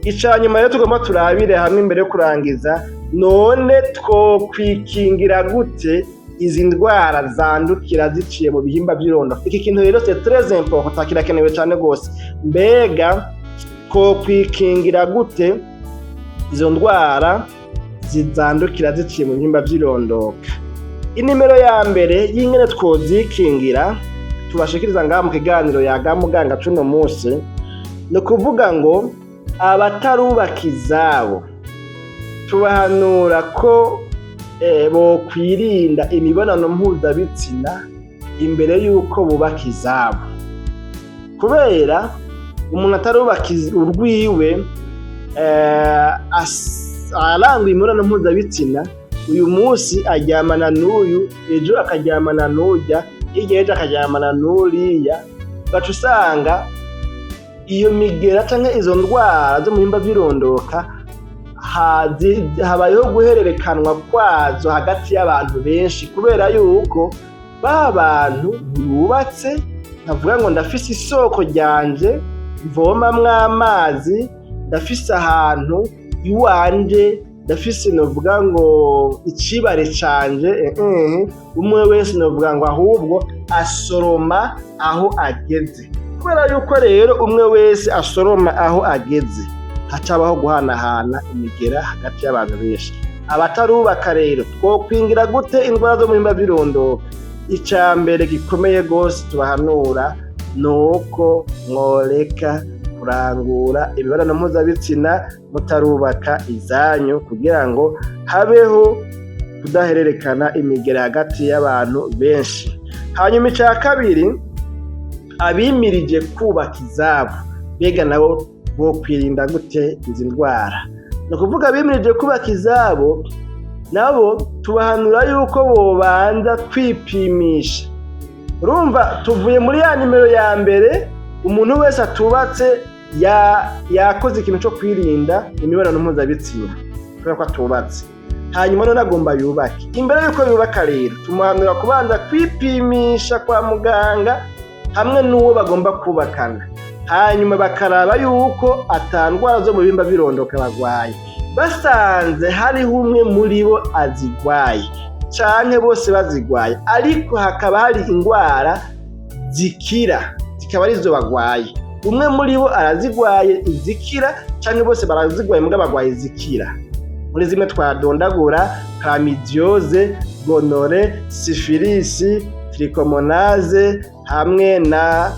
Ica nyuma rero tugomba turabire hamwe imbere yo kurangiza: none twokwikingira gute izi ndwara zandukira ziciye mu bihimba vy'irondoka? Iki kintu rero, c'est très important, kirakenewe cane gose. Mbega twokwikingira gute izo ndwara zandukira ziciye mu bihimba vy'irondoka? Inimero ya mbere y'ingene twozikingira tubashikiriza ngaha mu kiganiro Yaga Muganga cuno musi, ni ukuvuga ngo abatarubaka izabo tubahanura ko bokwirinda imibonano mpuzabitsina imbere y'uko bubaka izabo, kubera umuntu atarubaka urwiwe arangwa imibonano mpuzabitsina, uyu munsi aryamana n'uyu, ejo akaryamana n'urya, hirya y'ejo akaryamana n'uriya, ugaca usanga iyo migera canke izo ndwara zo mu bihimba vy'irondoka habayeho guhererekanwa kwazo hagati y'abantu benshi, kubera yuko ba bantu bubatse nkavuga ngo ndafise isoko ryanje mvomamwo amazi, ndafise ahantu iwanje, ndafise novuga ngo icibare canje. Umwe wese novuga ngo ahubwo asoroma aho ageze. Kubera yuko rero umwe wese asoroma aho ageze, hacabaho guhanahana imigera hagati y'abantu benshi. Abatarubaka rero, twokwingira gute indwara zo mu bihimba vy'irondoka? Ica mbere gikomeye gose tubahanura ni uko mworeka kurangura imibonano mpuzabitsina mutarubaka izanyu, kugira ngo habeho kudahererekana imigera hagati y'abantu benshi. Hanyuma ica kabiri, abimirije kubaka izabo, mbega nabo bokwirinda gute izi ndwara? Ni ukuvuga abimirije kubaka izabo nabo tubahanura yuko bobanza kwipimisha. Urumva tuvuye muri ya nimero ya mbere, umuntu wese atubatse yakoze ikintu co kwirinda imibonano mpuzabitsina kubera ko atubatse, hanyuma none agomba yubake. Imbere yuko yubaka rero, tumuhanura kubanza kwipimisha kwa muganga hamwe n'uwo bagomba kubakana, hanyuma bakaraba yuko ata ndwara zo mu bihimba birondoka bagwaye. Basanze hariho umwe muri bo azigwaye canke bose bazigwaye, ariko hakaba hari ingwara zikira zikaba arizo bagwaye, umwe muri bo arazigwaye izikira canke bose barazigwaye muga bagwaye izikira, muri zimwe twadondagura: chlamydiose, gonorrhée, syphilis, trichomonase hamwe na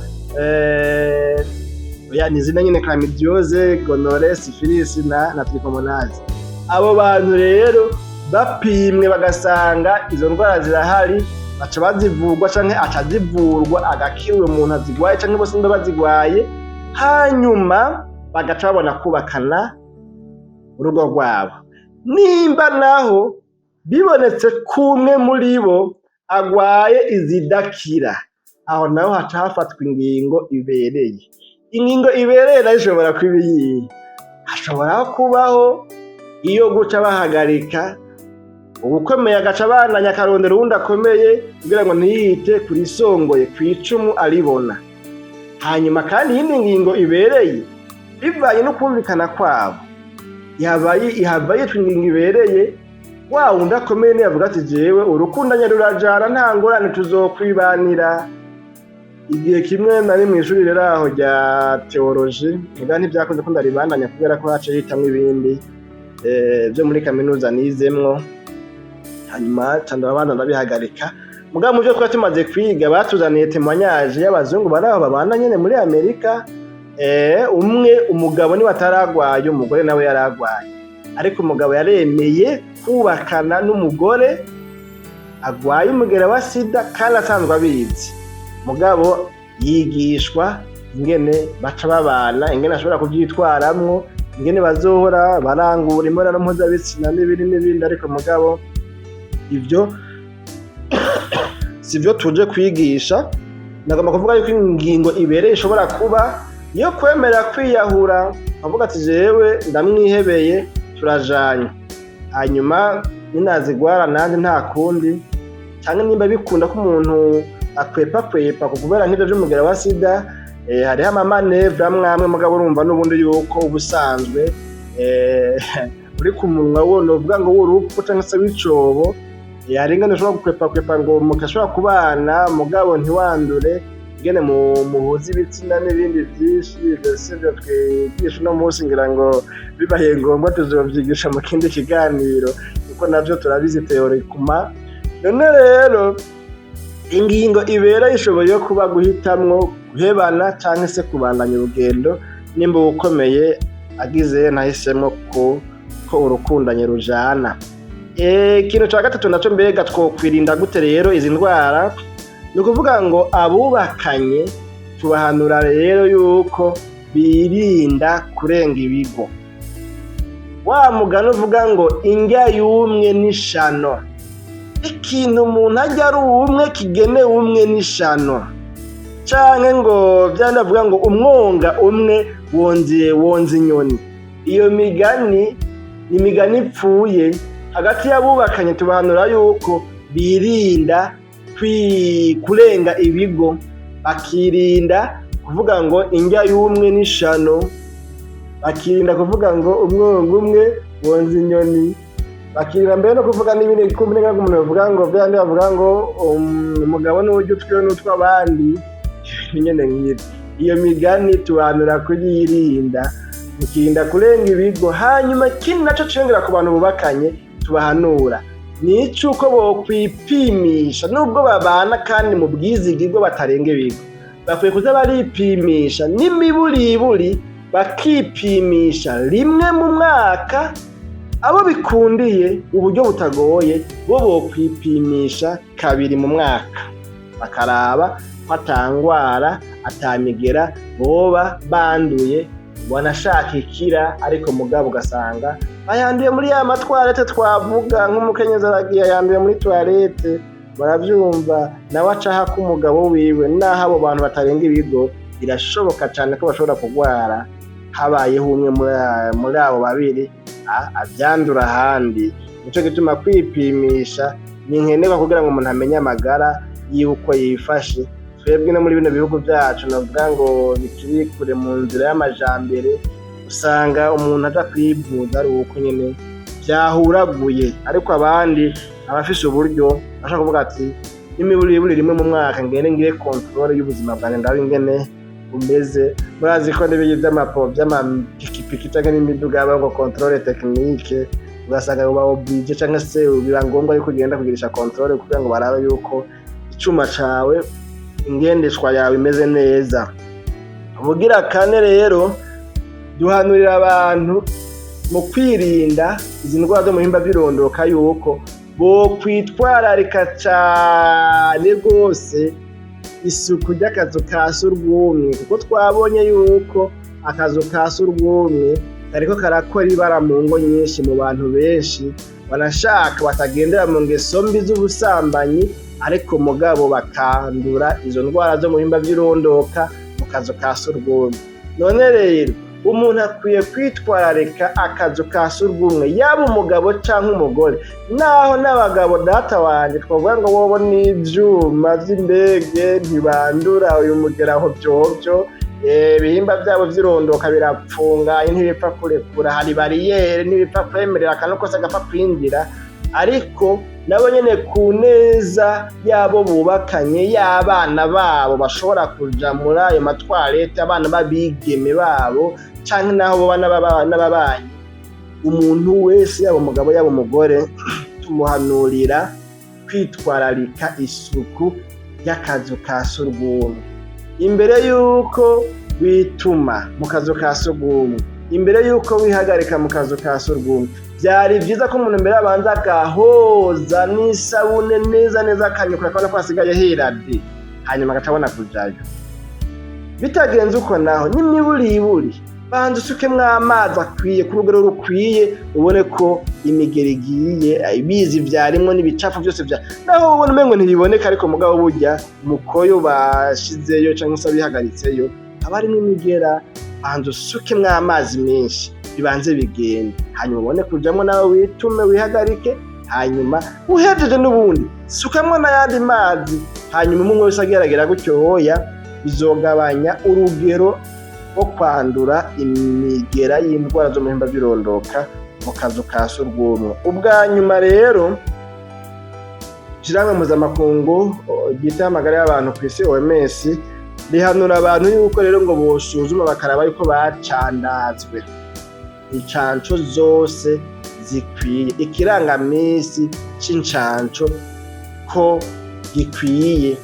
oya, ni zina nyene: chlamydiose, gonorrhée, syphilis na trichomonase. Abo bantu rero bapimwe bagasanga izo ndwara zirahari, baca bazivurwa canke aca azivurwa agakira uwo muntu azigwaye canke bose niba bazigwaye, hanyuma bagaca babona kubakana urugo rwabo. Nimba naho bibonetse ko umwe muri bo agwaye izidakira, aho naho haca hafatwa ingingo ibereye. Ingingo ibereye nayo ishobora kuba iyihe? Hashobora kubaho iyo guca bahagarika, uwukomeye agaca abandanya akarondera uwundi akomeye kugira ngo ntiyite kurisongoye kw'icumu aribona. Hanyuma kandi iyindi ngingo ibereye, bivanye no kumvikana kwabo, ihava yitwa ingingo ibereye. Wa wundi akomeye niyavuga ati: "Jewe urukundanye rurajana, nta ngorane, tuzokwibanira." Igihe kimwe nari mw'ishuri rero aho rya théologie, muga ntivyakunze ko ndaribandanya kubera ko haciye hitamwo ibindi vyo muri kaminuza nizemwo, hanyuma ca ndabandanya ndabihagarika. Mugabo muvyo twari tumaze kwiga, batuzaniye témoignage y'abazungu bari aho babana nyene muri Amerika. Umwe umugabo niwe ataragwaye, umugore nawe yaragwaye, ariko umugabo yaremeye kubakana n'umugore agwaye umugera wa sida kandi asanzwe abizi. Mugabo yigishwa ingene baca babana, ingene ashobora kuvyitwaramwo, ingene bazohora barangura imibonano mpuzabitsina n'ibindi n'ibindi. Ariko mugabo ivyo sivyo tuje kwigisha. Nagomba kuvuga yuko ingingo ibereye ishobora kuba iyo kwemera kwiyahura, avuga ati: "Jewe ndamwihebeye, turajanye, hanyuma ninazigwara nanje nta kundi." Canke nimba bikunda ko umuntu akwepa kwepa ku kubera nk'ivyo vy'umugera wa sida. Hariho ama manœuvres amwe amwe, mugabo urumva n'ubundi yuko ubusanzwe uri ku munwa wo novuga ngo w'urupfu canke se w'icobo. Hari ingene ushobora gukwepakwepa ngo mugashobora kubana, mugabo ntiwandure, ingene muhuza ibitsina n'ibindi vyinshi. Ivyo sivyo twigisha uno munsi, ngira ngo bibaye ngombwa tuzovyigisha mu kindi kiganiro, kuko navyo turabizi théoriquement. None rero ingingo ibera ishoboye kuba guhitamwo guhebana canke se kubandanya urugendo, nimba uwukomeye agize nahisemwo ko urukundanye rujana. Ikintu ca gatatu naco, mbega twokwirinda gute rero izi ndwara? Ni ukuvuga ngo abubakanye tubahanura rero yuko birinda kurenga ibigo. Wa mugani uvuga ngo indya y'umwe n'ishano, ikintu umuntu arya ari umwe kigenewe umwe n'ishano, canke ngo vyandi bavuga ngo umwonga umwe wonze inyoni. Iyo migani ni imigani ipfuye. Hagati y'abubakanye tubahanura yuko birinda kurenga ibigo, bakirinda kuvuga ngo indya y'umwe n'ishano, bakirinda kuvuga ngo umwonga umwe wonza inyoni, bakirinda mbere no kuvuga n'ibindi kumwe nk'umuntu bavuga ngo vyandi bavuga ngo umugabo n'uwurya utwiwe n'utw'abandi, ibintu nyene nk'ivyo. Iyo migani tubahanura kuyirinda, mukirinda kurenga ibigo. Hanyuma ikindi naco ciyongera ku bantu bubakanye tubahanura ni icuko bokwipimisha, nubwo babana kandi mu bwizigirwa batarenga ibigo, bakwiye kuza baripimisha n'imiburiburi, bakipimisha rimwe mu mwaka. Abo bikundiye uburyo butagoye bo bokwipimisha kabiri mu mwaka, bakaraba ko atangwara, atamigera boba banduye, wanashaka ikira. Ariko mugabo ugasanga bayanduye muri ya ma toilettes twavuga, nk'umukenyezi aragiye yanduye muri toilette, baravyumva, nawe acaha ko umugabo wiwe. Naho abo bantu batarenga ibigo, birashoboka cane ko bashobora kugwara habayeho umwe muri abo babiri avyandura ahandi. Nico gituma kwipimisha ni nkenerwa kugira ngo umuntu amenye amagara yiwe uko yifashe. Twebwe no muri bino bihugu vyacu novuga ngo bikiri kure mu nzira y'amajambere, usanga umuntu aja kwivuza ari uko nyene vyahuraguye, ariko abandi abafise uburyo bashobora kuvuga ati n'imiburiburi rimwe mu mwaka ngende ngire contrôle y'ubuzima bwanjye, ndabe ingene bumeze. Murazi ko n'ibindi vy'amapo vy'amapikipiki canke n'imiduga habaho ngo contrôle technique, ugasanga uba obligé canke se biba ngombwa yuko ugenda kugirisha contrôle kugira ngo barabe yuko icuma cawe, ingendeshwa yawe imeze neza. Ubugira kane rero, duhanurira abantu mu kwirinda izi ndwara zo mu bihimba vy'irondoka yuko bokwitwararika cane rwose isuku ry'akazu ka surwumwe, kuko twabonye yuko akazu ka surwumwe kariko karakora ibara mu ngo nyinshi, mu bantu benshi banashaka batagendera mu ngeso mbi z'ubusambanyi, ariko mugabo bakandura izo ndwara zo mu bihimba vy'irondoka mu kazu ka surwumwe. None rero umuntu akwiye kwitwararika akazu ka surwumwe, yaba umugabo canke umugore. Naho n'abagabo, data wanje, twavuga ngo bobo n'ivyuma vy'indege, ntibandura uyu mugera aho vyovyo, ibihimba vyabo vy'irondoka birapfunganye, ntibipfa kurekura, hari barrière, ntibipfa kwemerera akantu kose gapfa kwinjira. Ariko nabo nyene, ku neza y'abo bubakanye, y'abana babo bashobora kuja muri ayo ma toilettes, abana b'abigeme babo canke naho boba n'ababanyi, umuntu wese, yaba umugabo yaba umugore, tumuhanurira kwitwararika isuku ry'akazu ka surwumwe. Imbere y'uko wituma mu kazu ka surwumwe, imbere y'uko wihagarika mu kazu ka surwumwe, vyari vyiza ko umuntu mbere abanza agahoza n'isabune neza neza, akanyukura, akabona ko hasigaye hera de, hanyuma agaca abona kujayo. Bitagenze uko naho, n'imiburiburi banza usukemwo amazi akwiye ku rugero rukwiye, ubone ko imigeri igiye, ibizi vyarimwo n'ibicafu vyose vya naho ubona umengo ntibiboneka, ariko mugabo burya umukoyo bashizeyo canke se abihagaritseyo haba harimwo imigera. Banza usukemwo amazi menshi, bibanze bigende, hanyuma ubone kujamwo nawe witume, wihagarike. Hanyuma uhejeje n'ubundi sukamwo n'ayandi mazi, hanyuma umwe wese ageragera gutyo hoya. Bizogabanya urugero rwo kwandura imigera y'indwara zo mu bihimba vy'irondoka mu kazu ka surwumwe. Ubwa nyuma rero, ishirahamwe mpuzamakungu ryita amagara y'abantu kw'isi, OMS, rihanura abantu yuko rero ngo bosuzuma bakaraba yuko bacandazwe incanco zose zikwiye, ikirangamisi c'incanco ko gikwiye.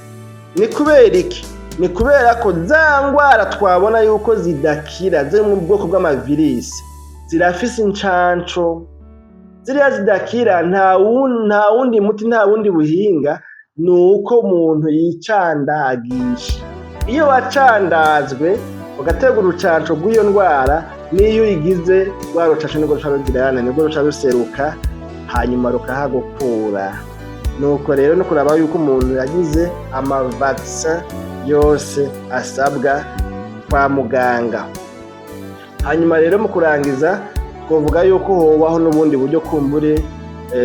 Ni kubera iki? Ni kubera ko za ngwara twabona yuko zidakira ziri mu bwoko bw'amavirisi zirafise incanco. Ziriya zidakira, nta wundi muti, nta wundi buhinga, ni uko umuntu yicandagisha. Iyo wacandazwe ugaterwa urucanco rw'iyo ndwara, n'iyo uyigize, rwa rucanco nirwo ruca rugirana, nirwo ruca ruseruka, hanyuma rukahagukura. Nuko rero no kuraba yuko umuntu yagize ama vaccin yose asabwa kwa muganga. Hanyuma rero mu kurangiza, twovuga yuko hobaho n'ubundi buryo kumbure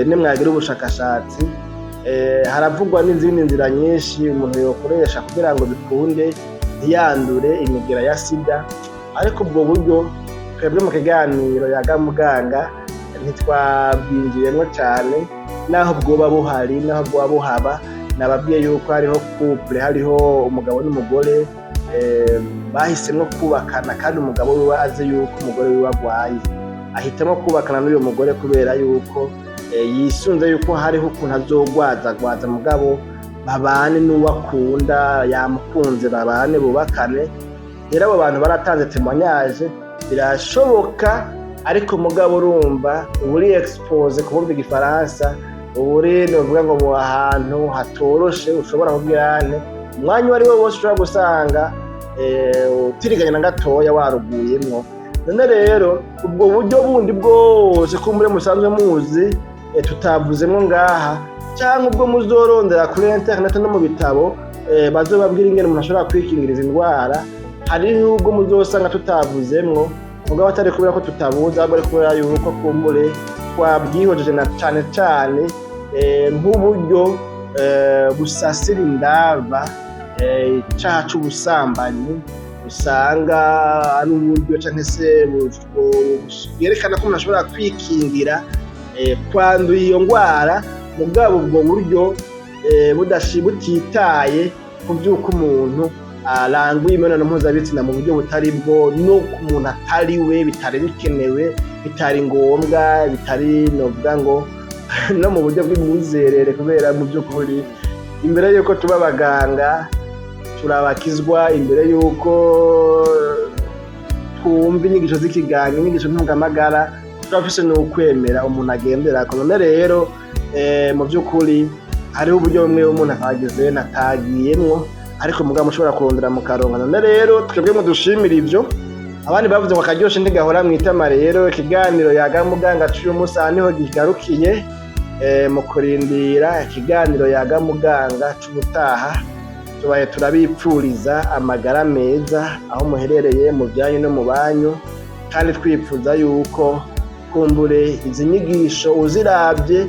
nimwagira ubushakashatsi. Haravugwa n'izindi nzira nyinshi umuntu yokoresha kugira ngo bikunde ntiyandure imigera ya sida, ariko ubwo buryo twebwe mu kiganiro Yaga Muganga ntitwabwinjiyemwo cane, naho bwoba buhari, naho bwoba buhaba. Nababwiye yuko hariho couple, hariho umugabo n'umugore bahisemwo kubakana, kandi umugabo wiwe azi yuko umugore wiwe agwaye, ahitamwo kubakana n'uyo mugore kubera yuko yisunze yuko hariho ukuntu azogwazagwaza, mugabo babane n'uwo akunda, yamukunze, babane bubakane. Rero abo bantu baratanze témoignage, birashoboka. Ariko mugabo urumva uba uri exposé kubumva igifaransa, uba uri, novuga ngo, mu ahantu hatoroshe, ushobora kugira nte, umwanya uwo ari wo wose ushobora gusanga utiriganya na gatoya waruguyemwo. None rero ubwo buryo bundi bwose kumbure musanzwe muzi tutavuzemwo ngaha, canke ubwo muzorondera kuri internet no mu bitabo bazobabwira ingene umuntu ashobora kwikingiriza indwara, hariho ubwo muzosanga tutavuzemwo, mugabo atari kubera ko tutabuzi, ahubwo ari kubera yuko kumbure twabwihojeje, na cane cane nk'uburyo busasira indava icaha c'ubusambanyi, usanga ari uburyo canke se bwerekana ko umuntu ashobora kwikingira kwandura iyo ngwara, mugabo ubwo buryo butitaye ku vy'uko umuntu aranguye imibonano mpuzabitsina mu buryo butari bwo, n'uko umuntu atari we, bitari bikenewe, bitari ngombwa, bitari, novuga ngo, no mu buryo bw'imyizerere, kubera mu by'ukuri imbere y'uko tuba abaganga turabakizwa, imbere y'uko twumva inyigisho z'ikiganga, inyigisho ntungamagara, turafise n'ukwemera umuntu agenderako. None rero mu by'ukuri hariho uburyo bumwe umuntu atagize natagiyemwo, ariko mugabo mushobora kurondera mukaronka. None rero twebwe mudushimira ivyo abandi bavuze ngo akaryoshe ntigahora mw'itama. Rero ikiganiro Yaga Muganga c'uyu munsi aha niho kigarukiye. Mu kurindira ikiganiro Yaga Muganga c'ubutaha, tubaye turabipfuriza amagara meza aho muherereye mu byanyu no mu banyu, kandi twipfuza yuko kumbure izi nyigisho uziravye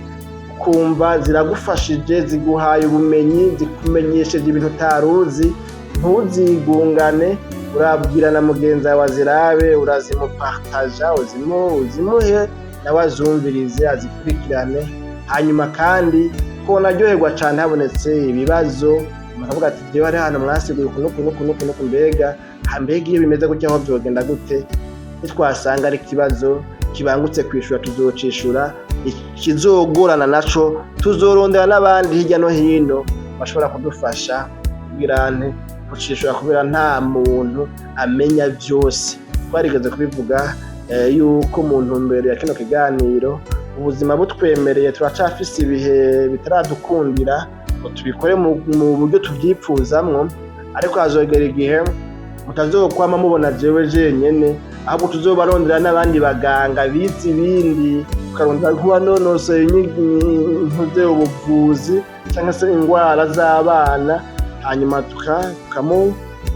ukumva ziragufashije, ziguhaye ubumenyi, zikumenyesheje ibintu utaruzi, ntuzigungane. Urabwira na mugenzi wawe azirabe, urazimupartaja, uzimuhe nawe azumvirize, azikurikirane. Hanyuma kandi twonaryoherwa cane habonetse ibibazo, umuntu akavuga ati: "Jewe hari ahantu mwasiguye uku n'uku n'uku n'uku n'uku, mbega iyo bimeze gutya aho vyogenda gute?" Nitwasanga ari ikibazo kibangutse kwishura, tuzocishura. Ikizogorana naco, tuzorondera n'abandi hirya no hino bashobora kudufasha kugira nte kucishura, kubera nta muntu amenya vyose. Twarigeze kubivuga yuko mu ntumbero ya kino kiganiro, ubuzima butwemereye, turacafise ibihe bitaradukundira ngo tubikore mu buryo tuvyipfuzamwo, ariko hazogera igihe mutazokwama mubona jewe jenyene, ahubwo tuzobarondera n'abandi baganga bize ibindi, tukarondera nk'uwanonosoye intuze ubuvuzi canke se ingwara z'abana, hanyuma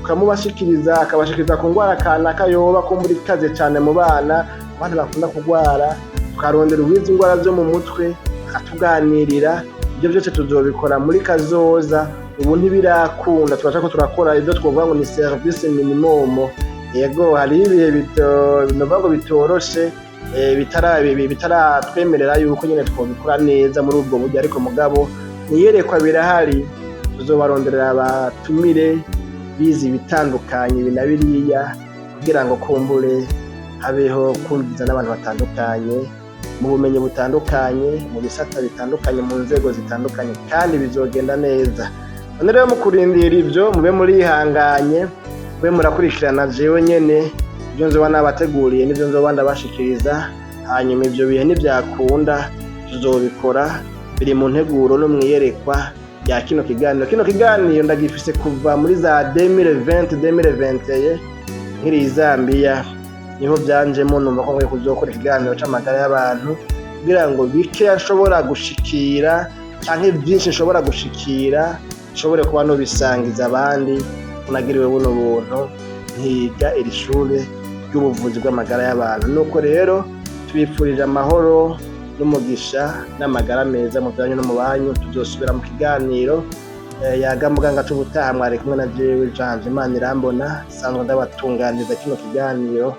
tukamubashikiriza, akabashikiriza ku ngwara kanaka yoba kumbura ikaze cane mu bana, abana bakunda kugwara, tukarondera uwize ingwara zo mu mutwe akatuganirira. Ivyo vyose tuzobikora muri kazoza. Ubu ntibirakunda, tubasha ko turakora ibyo twovuga ngo ni service minimum. Yego, hariho ibihe binovuga ngo bitoroshe, bitaratwemerera yuko nyine twobikora neza muri ubwo buryo, ariko mugabo niyerekwa birahari. Tuzobaronderera abatumire bize ibitandukanye ibi na biriya, kugira ngo kumbure habeho kumviza n'abantu batandukanye mu bumenyi butandukanye, mu bisata bitandukanye, mu nzego zitandukanye, kandi bizogenda neza. None rero mu kurindira ibyo, mube murihanganye, mube murakurikirana jewe nyene ibyo nzoba nabateguriye n'ibyo nzoba ndabashikiriza. Hanyuma ibyo bihe nibyakunda tuzobikora, biri mu nteguro no mwiyerekwa rya kino kiganiro. Kino kiganiro ndagifise kuva muri za 2020, 2021, nkiri i Zambia, niho byanjemo, numva ko nkwiye kuzokora ikiganiro c'amagara y'abantu, kugira ngo bike nshobora gushikira canke byinshi nshobora gushikira nshobore kuba nobisangiza abandi. Unagiriwe buno buntu nkiga iri shure ry'ubuvuzi bw'amagara y'abantu. Nuko rero tubifurije amahoro n'umugisha n'amagara meza mu byanyu no mu banyu. Tuzosubira mu kiganiro Yaga Muganga c'ubutaha. Mwari kumwe na jewe Janje Imana irambona, sanzwe ndabatunganiriza kino kiganiro,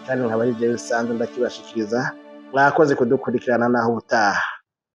kandi nkaba ari jewe sanzwe ndakibashikiriza. Mwakoze kudukurikirana, naho ubutaha.